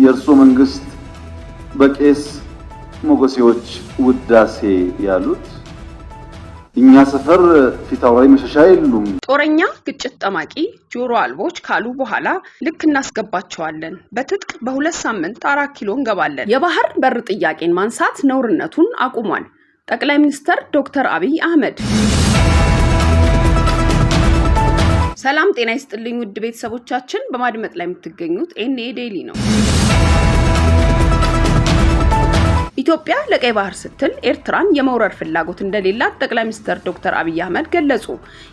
የእርሶ መንግስት በቄስ ሞገሴዎች ውዳሴ ያሉት እኛ ሰፈር ፊታውራሪ መሸሻ የሉም። ጦረኛ፣ ግጭት ጠማቂ፣ ጆሮ አልቦች ካሉ በኋላ ልክ እናስገባቸዋለን። በትጥቅ በ2 ሳምንት 4 ኪሎ እንገባለን። የባህር በር ጥያቄን ማንሳት ነውርነቱን አቁሟል። ጠቅላይ ሚኒስትር ዶክተር አብይ አህመድ። ሰላም ጤና ይስጥልኝ ውድ ቤተሰቦቻችን፣ በማድመጥ ላይ የምትገኙት NA Daily ነው። ኢትዮጵያ ለቀይ ባህር ስትል ኤርትራን የመውረር ፍላጎት እንደሌላት ጠቅላይ ሚኒስትር ዶክተር አብይ አህመድ ገለጹ።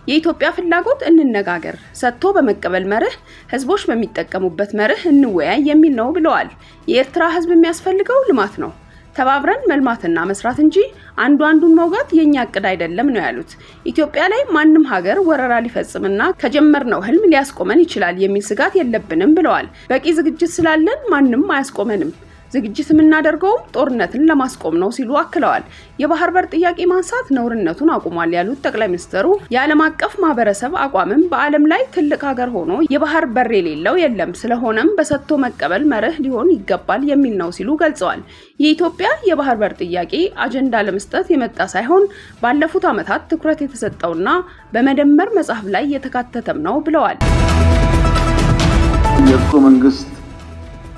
የኢትዮጵያ ፍላጎት እንነጋገር፣ ሰጥቶ በመቀበል መርህ፣ ህዝቦች በሚጠቀሙበት መርህ እንወያይ የሚል ነው ብለዋል። የኤርትራ ህዝብ የሚያስፈልገው ልማት ነው። ተባብረን መልማትና መስራት እንጂ አንዱ አንዱን መውጋት የኛ እቅድ አይደለም ነው ያሉት። ኢትዮጵያ ላይ ማንም ሀገር ወረራ ሊፈጽምና ከጀመርነው ህልም ሊያስቆመን ይችላል የሚል ስጋት የለብንም ብለዋል። በቂ ዝግጅት ስላለን ማንም አያስቆመንም። ዝግጅት የምናደርገውም ጦርነትን ለማስቆም ነው ሲሉ አክለዋል። የባህር በር ጥያቄ ማንሳት ነውርነቱን አቁሟል ያሉት ጠቅላይ ሚኒስትሩ የዓለም አቀፍ ማህበረሰብ አቋምም በዓለም ላይ ትልቅ ሀገር ሆኖ የባህር በር የሌለው የለም፣ ስለሆነም በሰጥቶ መቀበል መርህ ሊሆን ይገባል የሚል ነው ሲሉ ገልጸዋል። የኢትዮጵያ የባህር በር ጥያቄ አጀንዳ ለመስጠት የመጣ ሳይሆን ባለፉት ዓመታት ትኩረት የተሰጠውና በመደመር መጽሐፍ ላይ የተካተተም ነው ብለዋል። የእርሶ መንግስት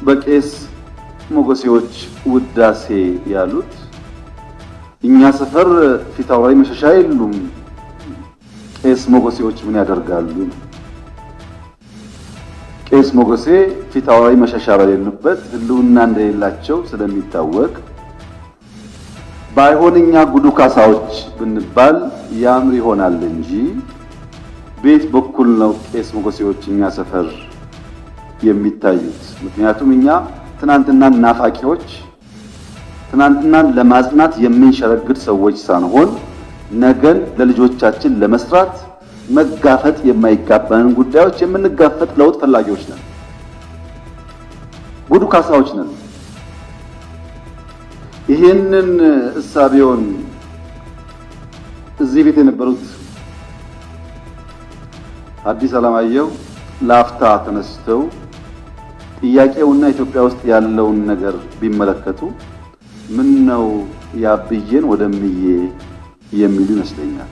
በቄስ ሞገሴዎች ውዳሴ ያሉት እኛ ሰፈር ፊታውራሪ መሸሻ የሉም፣ ቄስ ሞገሴዎች ምን ያደርጋሉ? ቄስ ሞገሴ ፊታውራሪ መሸሻ በሌሉበት ህልውና እንደሌላቸው ስለሚታወቅ ባይሆን እኛ ጉዱ ካሳዎች ብንባል ያምር ይሆናል እንጂ ቤት በኩል ነው ቄስ ሞገሴዎች እኛ ሰፈር የሚታዩት። ምክንያቱም እኛ ትናንትናን ናፋቂዎች፣ ትናንትናን ለማጽናት የምንሸረግድ ሰዎች ሳንሆን ነገን ለልጆቻችን ለመስራት መጋፈጥ የማይጋባንን ጉዳዮች የምንጋፈጥ ለውጥ ፈላጊዎች ነን። ጉዱ ካሳዎች ነን። ይህንን እሳቤውን እዚህ ቤት የነበሩት ሐዲስ ዓለማየሁ ላፍታ ተነስተው ጥያቄውና ኢትዮጵያ ውስጥ ያለውን ነገር ቢመለከቱ ምን ነው ያብዬን ወደምዬ የሚሉ ይመስለኛል።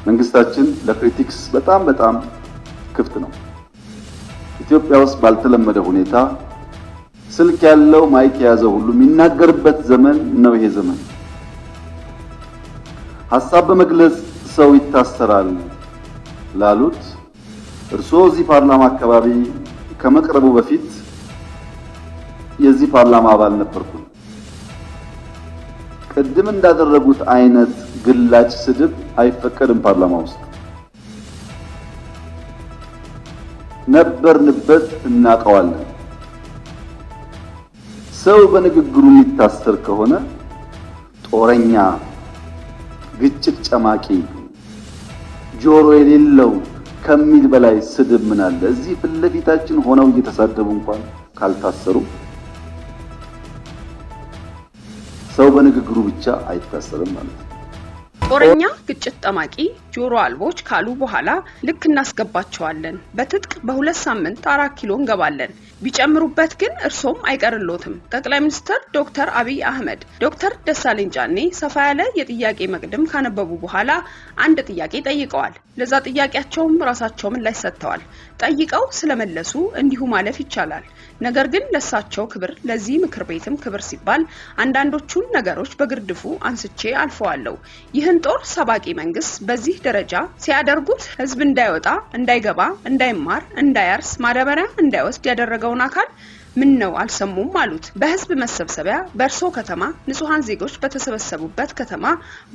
መንግስታችን ለ critics በጣም በጣም ክፍት ነው። ኢትዮጵያ ውስጥ ባልተለመደ ሁኔታ ስልክ ያለው mic የያዘው ሁሉ የሚናገርበት ዘመን ነው ይሄ ዘመን። ሀሳብ በመግለጽ ሰው ይታሰራል ላሉት እርስዎ እዚህ ፓርላማ አካባቢ ከመቅረቡ በፊት የዚህ ፓርላማ አባል ነበርኩ። ቅድም እንዳደረጉት አይነት ግላጭ ስድብ አይፈቀድም ፓርላማ ውስጥ። ነበርንበት፣ እናውቀዋለን። ሰው በንግግሩ የሚታሰር ከሆነ ጦረኛ፣ ግጭት ጨማቂ፣ ጆሮ የሌለው ከሚል በላይ ስድብ ምን አለ? እዚህ ፊት ለፊታችን ሆነው እየተሳደቡ እንኳን ካልታሰሩ ሰው በንግግሩ ብቻ አይታሰርም ማለት ነው። ጦረኛ፣ ግጭት ጠማቂ፣ ጆሮ አልቦች ካሉ በኋላ ልክ እናስገባቸዋለን። በትጥቅ በ2 ሳምንት 4 ኪሎ እንገባለን። ቢጨምሩበት ግን እርሶም አይቀርሎትም። ጠቅላይ ሚኒስትር ዶክተር አብይ አህመድ ዶክተር ደሳለኝ ጫኔ ሰፋ ያለ የጥያቄ መቅድም ካነበቡ በኋላ አንድ ጥያቄ ጠይቀዋል። ለዛ ጥያቄያቸውም ራሳቸው ምላሽ ሰጥተዋል። ጠይቀው ስለመለሱ እንዲሁ ማለፍ ይቻላል። ነገር ግን ለሳቸው ክብር፣ ለዚህ ምክር ቤትም ክብር ሲባል አንዳንዶቹን ነገሮች በግርድፉ አንስቼ አልፈዋለሁ። ይህን ጦር ሰባቂ መንግስት በዚህ ደረጃ ሲያደርጉት ህዝብ እንዳይወጣ፣ እንዳይገባ፣ እንዳይማር፣ እንዳያርስ፣ ማዳበሪያ እንዳይወስድ ያደረገውን አካል ምን ነው አልሰሙም አሉት። በህዝብ መሰብሰቢያ በእርሶ ከተማ ንጹሐን ዜጎች በተሰበሰቡበት ከተማ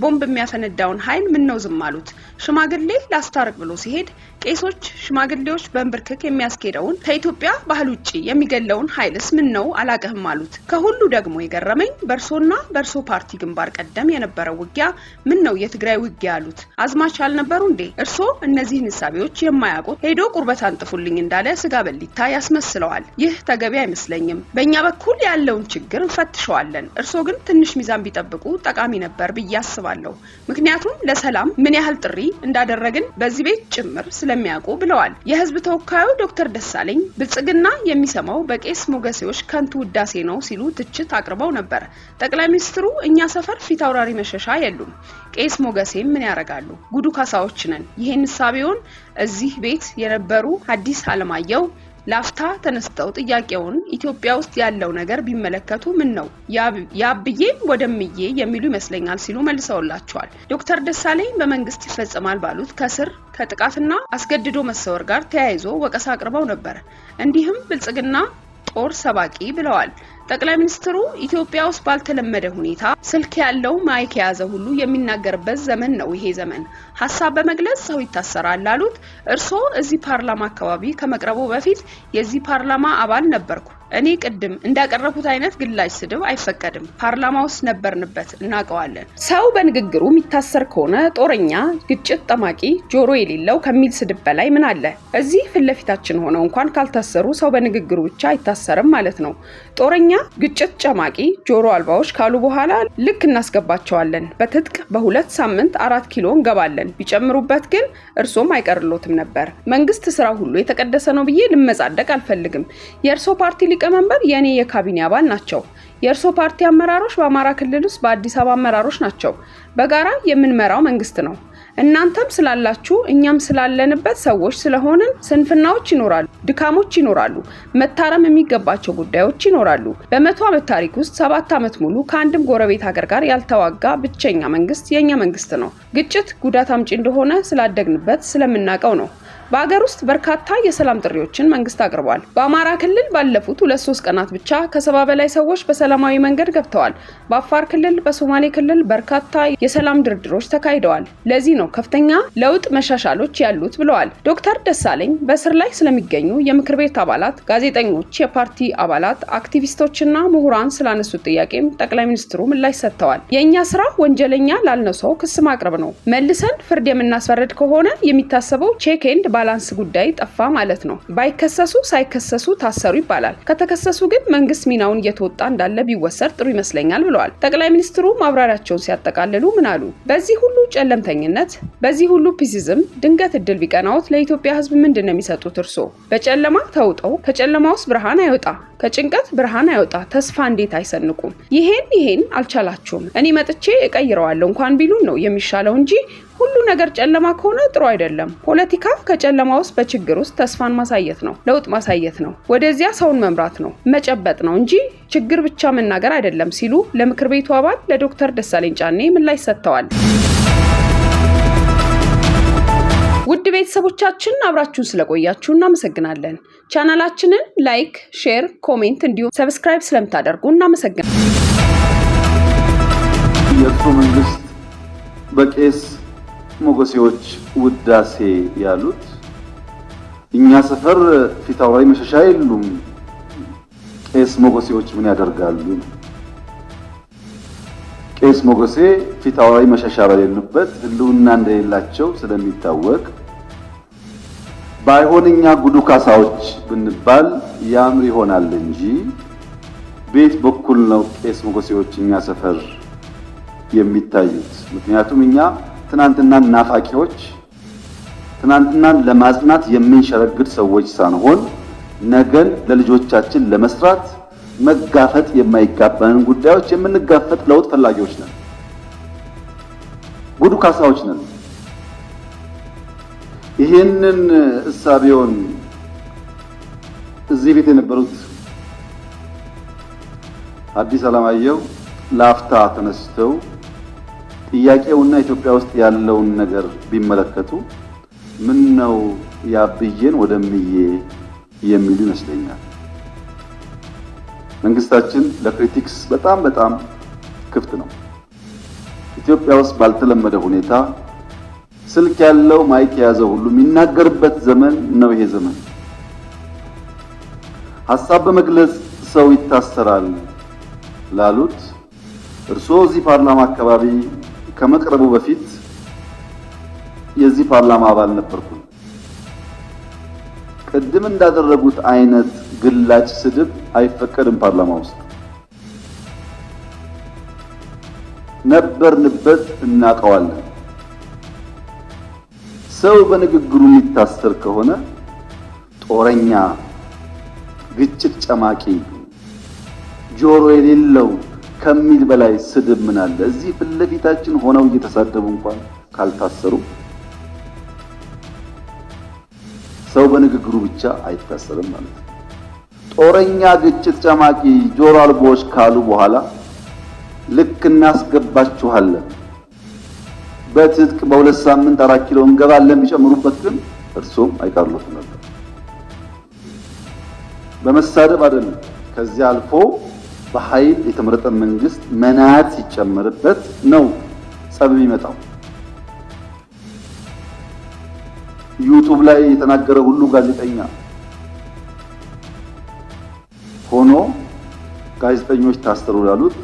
ቦምብ የሚያፈነዳውን ኃይል ምን ነው ዝም አሉት? ሽማግሌ ላስታርቅ ብሎ ሲሄድ ቄሶች፣ ሽማግሌዎች በእንብርክክ የሚያስኬደውን ከኢትዮጵያ ባህል ውጭ የሚገለውን ኃይልስ ምን ነው አላቅህም አሉት። ከሁሉ ደግሞ የገረመኝ በእርሶና በእርሶ ፓርቲ ግንባር ቀደም የነበረው ውጊያ ምን ነው የትግራይ ውጊያ አሉት። አዝማች አልነበሩ እንዴ? እርሶ እነዚህን እሳቤዎች የማያውቁት ሄዶ ቁርበት አንጥፉልኝ እንዳለ ስጋ በሊታ ያስመስለዋል። ይህ ተገቢ አይመስለኝም። አይመስለኝም። በእኛ በኩል ያለውን ችግር እንፈትሸዋለን። እርስዎ ግን ትንሽ ሚዛን ቢጠብቁ ጠቃሚ ነበር ብዬ አስባለሁ። ምክንያቱም ለሰላም ምን ያህል ጥሪ እንዳደረግን በዚህ ቤት ጭምር ስለሚያውቁ ብለዋል። የህዝብ ተወካዩ ዶክተር ደሳለኝ ብልጽግና የሚሰማው በቄስ ሞገሴዎች ከንቱ ውዳሴ ነው ሲሉ ትችት አቅርበው ነበር። ጠቅላይ ሚኒስትሩ እኛ ሰፈር ፊት አውራሪ መሸሻ የሉም፣ ቄስ ሞገሴም ምን ያደርጋሉ? ጉዱ ካሳዎች ነን። ይሄን እሳቤውን እዚህ ቤት የነበሩ ሐዲስ ዓለማየሁ ላፍታ ተነስተው ጥያቄውን ኢትዮጵያ ውስጥ ያለው ነገር ቢመለከቱ ምን ነው ያብዬ ወደምዬ የሚሉ ይመስለኛል ሲሉ መልሰውላቸዋል። ዶክተር ደሳለኝ በመንግስት ይፈጸማል ባሉት ከስር ከጥቃትና አስገድዶ መሰወር ጋር ተያይዞ ወቀሳ አቅርበው ነበር። እንዲህም ብልጽግና ጦር ሰባቂ ብለዋል። ጠቅላይ ሚኒስትሩ ኢትዮጵያ ውስጥ ባልተለመደ ሁኔታ ስልክ ያለው ማይክ የያዘ ሁሉ የሚናገርበት ዘመን ነው ይሄ ዘመን። ሀሳብ በመግለጽ ሰው ይታሰራል ላሉት እርስዎ እዚህ ፓርላማ አካባቢ ከመቅረቡ በፊት የዚህ ፓርላማ አባል ነበርኩ። እኔ ቅድም እንዳቀረብኩት አይነት ግላጭ ስድብ አይፈቀድም። ፓርላማ ውስጥ ነበርንበት፣ እናውቀዋለን። ሰው በንግግሩ የሚታሰር ከሆነ ጦረኛ፣ ግጭት ጠማቂ፣ ጆሮ የሌለው ከሚል ስድብ በላይ ምን አለ? እዚህ ፊት ለፊታችን ሆነው እንኳን ካልታሰሩ ሰው በንግግሩ ብቻ አይታሰርም ማለት ነው። ጦረኛ፣ ግጭት ጨማቂ፣ ጆሮ አልባዎች ካሉ በኋላ ልክ እናስገባቸዋለን። በትጥቅ በ2 ሳምንት 4 ኪሎ እንገባለን። ቢጨምሩበት ግን እርሶም አይቀርሎትም ነበር። መንግስት ስራ ሁሉ የተቀደሰ ነው ብዬ ልመጻደቅ አልፈልግም። የእርሶ ፓርቲ ሊቀመንበር የእኔ የካቢኔ አባል ናቸው። የእርሶ ፓርቲ አመራሮች በአማራ ክልል ውስጥ በአዲስ አበባ አመራሮች ናቸው። በጋራ የምንመራው መንግስት ነው። እናንተም ስላላችሁ እኛም ስላለንበት ሰዎች ስለሆንን ስንፍናዎች ይኖራሉ፣ ድካሞች ይኖራሉ፣ መታረም የሚገባቸው ጉዳዮች ይኖራሉ። በ100 ዓመት ታሪክ ውስጥ 7 ዓመት ሙሉ ከአንድም ጎረቤት ሀገር ጋር ያልተዋጋ ብቸኛ መንግስት የእኛ መንግስት ነው። ግጭት ጉዳት አምጪ እንደሆነ ስላደግንበት ስለምናውቀው ነው። በሀገር ውስጥ በርካታ የሰላም ጥሪዎችን መንግስት አቅርቧል። በአማራ ክልል ባለፉት 2-3 ቀናት ብቻ ከ70 በላይ ሰዎች በሰላማዊ መንገድ ገብተዋል። በአፋር ክልል፣ በሶማሌ ክልል በርካታ የሰላም ድርድሮች ተካሂደዋል። ለዚህ ነው ከፍተኛ ለውጥ መሻሻሎች ያሉት ብለዋል። ዶክተር ደሳለኝ በእስር ላይ ስለሚገኙ የምክር ቤት አባላት፣ ጋዜጠኞች፣ የፓርቲ አባላት፣ አክቲቪስቶችና ምሁራን ስላነሱት ጥያቄም ጠቅላይ ሚኒስትሩ ምላሽ ሰጥተዋል። የእኛ ስራ ወንጀለኛ ላልነው ሰው ክስ ማቅረብ ነው። መልሰን ፍርድ የምናስፈርድ ከሆነ የሚታሰበው check and balance ጉዳይ ጠፋ ማለት ነው። ባይከሰሱ ሳይከሰሱ ታሰሩ ይባላል። ከተከሰሱ ግን መንግስት ሚናውን እየተወጣ እንዳለ ቢወሰድ ጥሩ ይመስለኛል ብለዋል። ጠቅላይ ሚኒስትሩ ማብራሪያቸውን ሲያጠቃልሉ ምን አሉ? በዚህ ሁሉ ጨለምተኝነት፣ በዚህ ሁሉ pessimism ድንገት እድል ቢቀናዎት ለኢትዮጵያ ሕዝብ ምንድን ነው የሚሰጡት? እርሶ በጨለማ ተውጠው ከጨለማ ውስጥ ብርሃን አይወጣ፣ ከጭንቀት ብርሃን አይወጣ፣ ተስፋ እንዴት አይሰንቁም? ይሄን ይሄን አልቻላችሁም፣ እኔ መጥቼ እቀይረዋለሁ እንኳን ቢሉን ነው የሚሻለው እንጂ ሁሉ ነገር ጨለማ ከሆነ ጥሩ አይደለም። ፖለቲካ ከጨለማ ውስጥ በችግር ውስጥ ተስፋን ማሳየት ነው፣ ለውጥ ማሳየት ነው፣ ወደዚያ ሰውን መምራት ነው፣ መጨበጥ ነው እንጂ ችግር ብቻ መናገር አይደለም ሲሉ ለምክር ቤቱ አባል ለዶክተር ደሳለኝ ጫኔ ምላሽ ሰጥተዋል። ውድ ቤተሰቦቻችን አብራችሁን ስለቆያችሁ እናመሰግናለን። ቻናላችንን like፣ share፣ comment እንዲሁም subscribe ስለምታደርጉ እናመሰግናለን። የእርሶ መንግስት በቄስ ሞገሴዎች ውዳሴ ያሉት እኛ ሰፈር ፊት አውራሪ መሸሻ የሉም፣ ቄስ ሞገሴዎች ምን ያደርጋሉ? ቄስ ሞገሴ ፊት አውራሪ መሸሻ በሌሉበት ህልውና እንደሌላቸው ስለሚታወቅ ባይሆን እኛ ጉዱ ካሳዎች ብንባል ያምር ይሆናል እንጂ ቤት በኩል ነው ቄስ ሞገሴዎች እኛ ሰፈር የሚታዩት። ምክንያቱም እኛ ትናንትናን ናፋቂዎች፣ ትናንትናን ለማጽናት የምንሸረግድ ሰዎች ሳንሆን ነገን ለልጆቻችን ለመስራት መጋፈጥ የማይጋባንን ጉዳዮች የምንጋፈጥ ለውጥ ፈላጊዎች ነን። ጉዱ ካሳዎች ነን። ይህንን እሳቤውን እዚህ ቤት የነበሩት ሐዲስ ዓለማየሁ ላፍታ ተነስተው ጥያቄውና ኢትዮጵያ ውስጥ ያለውን ነገር ቢመለከቱ ምን ነው ያብዬን ወደምዬ የሚሉ ይመስለኛል። መንግስታችን ለ critics በጣም በጣም ክፍት ነው። ኢትዮጵያ ውስጥ ባልተለመደ ሁኔታ ስልክ ያለው ማይክ የያዘው ሁሉ የሚናገርበት ዘመን ነው ይሄ ዘመን። ሀሳብ በመግለጽ ሰው ይታሰራል ላሉት እርስዎ እዚህ ፓርላማ አካባቢ ከመቅረቡ በፊት የዚህ ፓርላማ አባል ነበርኩ። ቅድም እንዳደረጉት አይነት ግላጭ ስድብ አይፈቀድም። ፓርላማ ውስጥ ነበርንበት፣ እናውቀዋለን። ሰው በንግግሩ የሚታሰር ከሆነ ጦረኛ፣ ግጭት ጨማቂ፣ ጆሮ የሌለው ከሚል በላይ ስድብ ምን አለ? እዚህ ፊት ለፊታችን ሆነው እየተሳደቡ እንኳን ካልታሰሩ ሰው በንግግሩ ብቻ አይታሰርም ማለት ነው። ጦረኛ፣ ግጭት ጨማቂ፣ ጆሮ አልቦዎች ካሉ በኋላ ልክ እናስገባችኋለን፣ በትጥቅ በ2 ሳምንት 4 ኪሎ እንገባለን ቢጨምሩበት ግን እርሶም አይቀርሎትም ነበር። በመሳደብ አይደለም። ከዚያ አልፎ በኃይል የተመረጠ መንግስት መናት ሲጨመርበት ነው ጸብ የሚመጣው። YouTube ላይ የተናገረ ሁሉ ጋዜጠኛ ሆኖ ጋዜጠኞች ታሰሩ ላሉት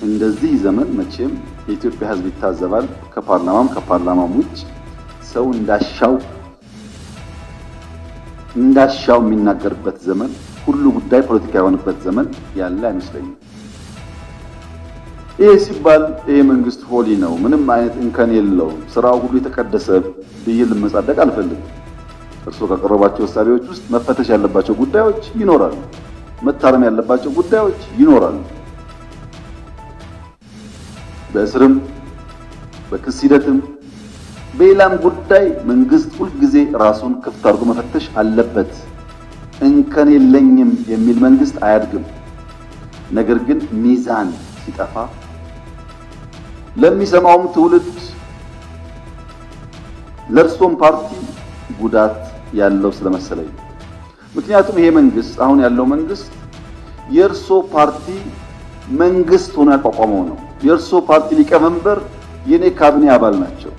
እንደዚህ ዘመን መቼም የኢትዮጵያ ሕዝብ ይታዘባል። ከፓርላማም ከፓርላማም ውጭ ሰው እንዳሻው እንዳሻው የሚናገርበት ዘመን፣ ሁሉ ጉዳይ ፖለቲካ የሆነበት ዘመን ያለ አይመስለኝም። ይሄ ሲባል ይሄ መንግስት holy ነው፣ ምንም አይነት እንከን የለውም፣ ስራው ሁሉ የተቀደሰ ብዬ ልመጻደቅ አልፈልግም። እርስዎ ካቀረቧቸው እሳቤዎች ውስጥ መፈተሽ ያለባቸው ጉዳዮች ይኖራሉ፣ መታረም ያለባቸው ጉዳዮች ይኖራሉ። በእስርም በክስ ሂደትም በሌላም ጉዳይ መንግስት ሁልጊዜ ራሱን ክፍት አድርጎ መፈተሽ አለበት። እንከን የለኝም የሚል መንግስት አያድግም። ነገር ግን ሚዛን ሲጠፋ ለሚሰማውም ትውልድ ለእርሶም ፓርቲ ጉዳት ያለው ስለመሰለኝ፣ ምክንያቱም ይሄ መንግስት፣ አሁን ያለው መንግስት የእርሶ ፓርቲ መንግስት ሆኖ ያቋቋመው ነው። የእርሶ ፓርቲ ሊቀመንበር የኔ ካቢኔ አባል ናቸው።